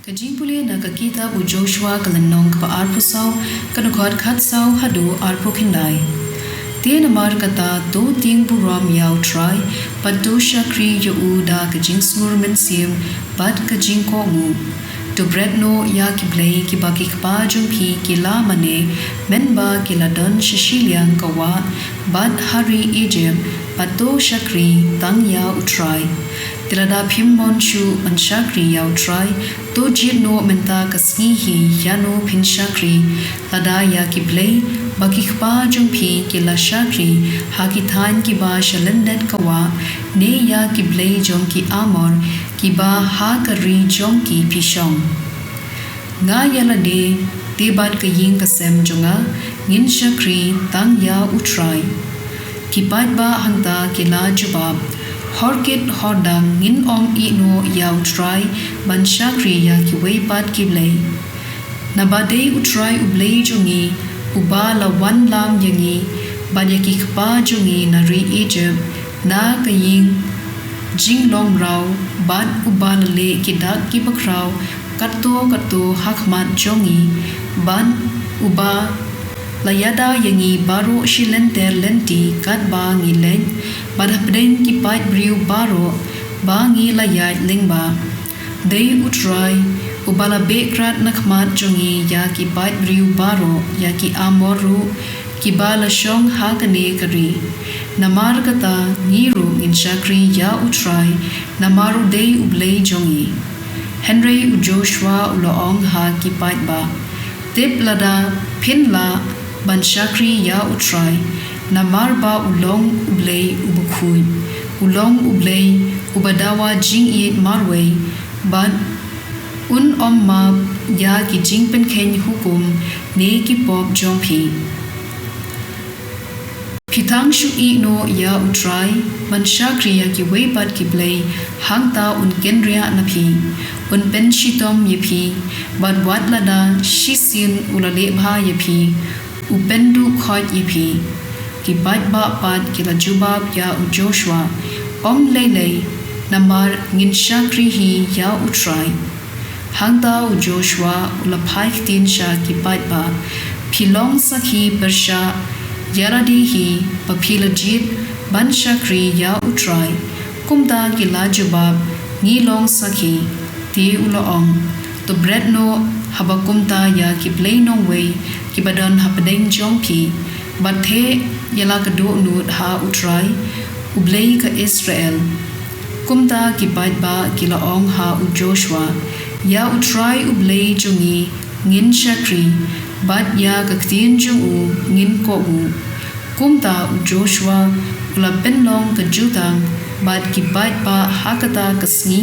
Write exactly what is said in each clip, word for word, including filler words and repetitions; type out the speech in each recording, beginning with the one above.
Ka jingpule na ka kitab u Joshua ka lynnong kaba arphew saw, ka dkhot khatsaw haduh arphew khyndai. Te namar kata to tieng burom ïa u Trai, bad to shakri ïa u da ka jingsngur mynsiem bad ka jingkohnguh. To bret noh ïa ki blei kiba ki kpa jong phi ki la mane, mynba ki la don sha shiliang ka wah bad ha ri Egypt, bad to shakri tang ïa u Trai. Te lada phim mon shuh ban shakri ïa u Trai, to jied noh mynta ka sngi hi ïano phin shakri, lada ïa ki blei ba ki kpa jong phi ki la shakri ha ki thaiñ kiba sha lyndet ka wah, ne ïa ki blei jong ki Amor kiba ha ka ri jong ki phi shong. Nga ïa lade, te bad ka ïing ka sem jong nga, ngin shakri tang ïa u Trai. Ki paidbah hangta ki la jubab, hor kit hor dang ngin ym ïehnoh ïa u Trai ban shakri ïa kiwei pat ki blei. Naba dei u Trai u Blei jong ngi, uba la wanlam ïa ngi bad ïa ki kpa jong ngi na ri Egypt, na ka ïing jinglong raw, bad uba la leh ki dak kiba khraw katto katto ha khmat jong ngi, bad uba la ïada ïa ngi baroh shi lynter lynti katba ngi leit, bad hapdeng ki paid briew baroh ba ngi la ïaid lyngba. Dei u Trai uba la beh krad na khmat jong ngi ïa ki paid briew baroh, ïa ki Amor ruh kiba la shong ha kane ka ri. Namar kata ngi ruh ngin shakri ïa u Trai, namar u dei u Blei jong ngi. Hynrei u Joshua u la ong ha ki paidbah, tip lada phin lah ban shakri ïa u Trai, namar ba u long u Blei uba khuid, u long u Blei uba dawa jingïeit marwei, bad un ym map ïa ki jingpynkheiñ hukum ne ki pop jong phi. Phi tang shu ïehnoh ïa u Trai ban shakri ïa kiwei pat ki blei, hangta un kynriah na phi, un pynshitom ïa phi, bad wat lada shisien u la leh bha ïa phi, u pynduh khoit ïa phi. Ki paidbah pat ki la jubab ïa u Joshua, ym lei lei, namar ngin shakri hi ïa u Trai. Hangta u Joshua u la phai ktien sha ki paidbah, phi long sakhi pyrshah ïa lade hi ba phi la jied ban shakri ïa u Trai. Kumta ki la jubab, ngi long sakhi. Te u la ong, to bret noh haba kumta ïa ki blei nongwei kiba don hapdeng jong phi, bad theh ïa la ka dohnud ha u Trai, u Blei ka Israel. Kumta ki paidbah ki la ong ha u Joshua, ïa u Trai u Blei jong ngi ngin shakri, bad ïa ka ktien jong u ngin kohnguh. Kumta u Joshua u la pynlong ka jutang bad ki paidbah ha kata ka sngi,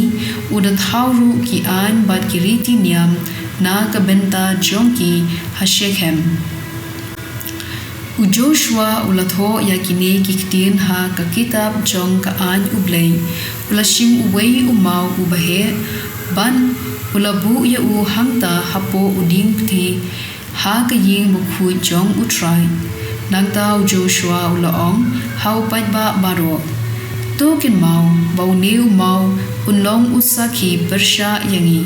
u da thaw ruh ki aiñ bad ki riti niam na ka bynta jong ki ha Shekhem. U Joshua u la thoh ïa kine ki ktien ha ka kitab jong ka aiñ u Blei. U la shim uwei u maw uba heh, bad u la buh ïa u hangta hapoh u dieng pyrthei ha ka ïing bakhuid jong u Trai. Nangta u Joshua u la ong ha u paidbah baroh, to kynmaw ba une u maw un long u sakhi pyrshah ïa ngi.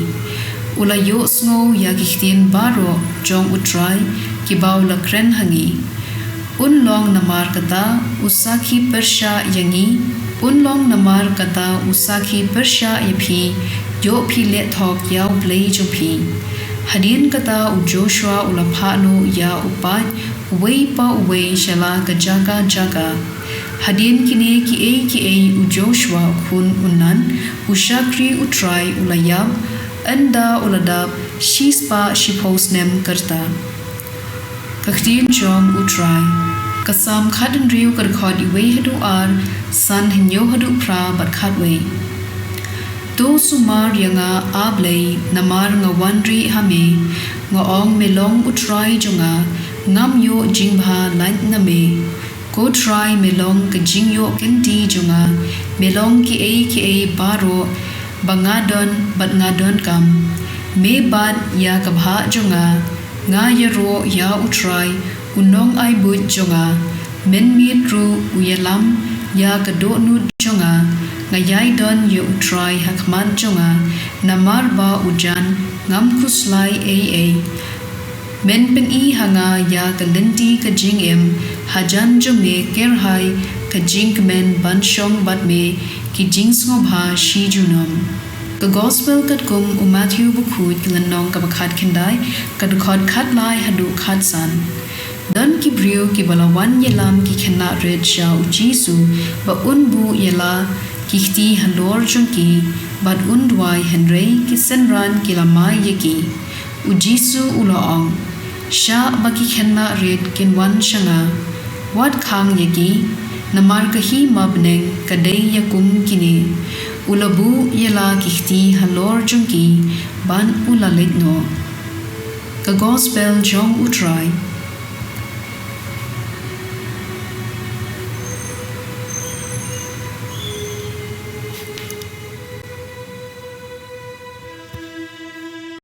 U la ïohsngew ïa ki ktien baroh jong u Trai kiba u la kren ha ngi. Un long namar kata u sakhi pyrshah ïa ngi, un long namar kata u sakhi pyrshah ïa phi, ïoh phi leh thok ïa u Blei jong phi. Hadien kata u Joshua u la phah noh ïa u paid uwei pa uwei sha la ka jaka jaka. Hadien kine kiei kiei u Joshua u khun u Nun, u shakri u Trai u la ïap, ynda u la dap shispah shiphew snem ka rta. Ka ktien jong u Trai. Ka Salm khathynriew ka dkhot uwei haduh ar, san hynñiew haduh phra bad khatwei. To sumar ïa nga, A Blei, namar nga wan rieh ha me. Nga ong me long u Trai jong nga, ngam ïoh jingbha lait na me. Ko Trai me long ka jingïoh kynti jong nga, me long kiei kiei baroh ba nga don bad nga donkam. Me bat ïa ka bhah jong nga, nga ïaroh ïa u Trai, u nongai buit jong nga. Mynmiet ruh u ïalam ïa ka dohnud jong nga, nga ïai don ïa U Trai ha khmat jong nga, namar ba u jan ngam khuslai ei ei. Men pyni ha nga ïa ka lynti ka jingim, hajan jong me kyrhai ka jingkmen ban shong bad me ki jingsngewbha shi junom. Ka Gospel katkum u Matthew bakhuid, lynnong kaba khatkhyndai, ka dkhot khatlai haduh khatsan. Don ki briew kiba la wan ïalam ki khynnah rit sha U Jisu ba un buh ïa la ki kti halor jong ki bad un duwai, hynrei ki synran ki la mai ïa ki. U Jisu u la ong, shah ba ki khynnah rit kin wan sha nga. Wat khang ïa ki, namar ka hima bneng ka dei ïa kum kine. U la buh ïa la ki kti halor jong ki bad u la leit noh. Ka Gospel jong U Trai.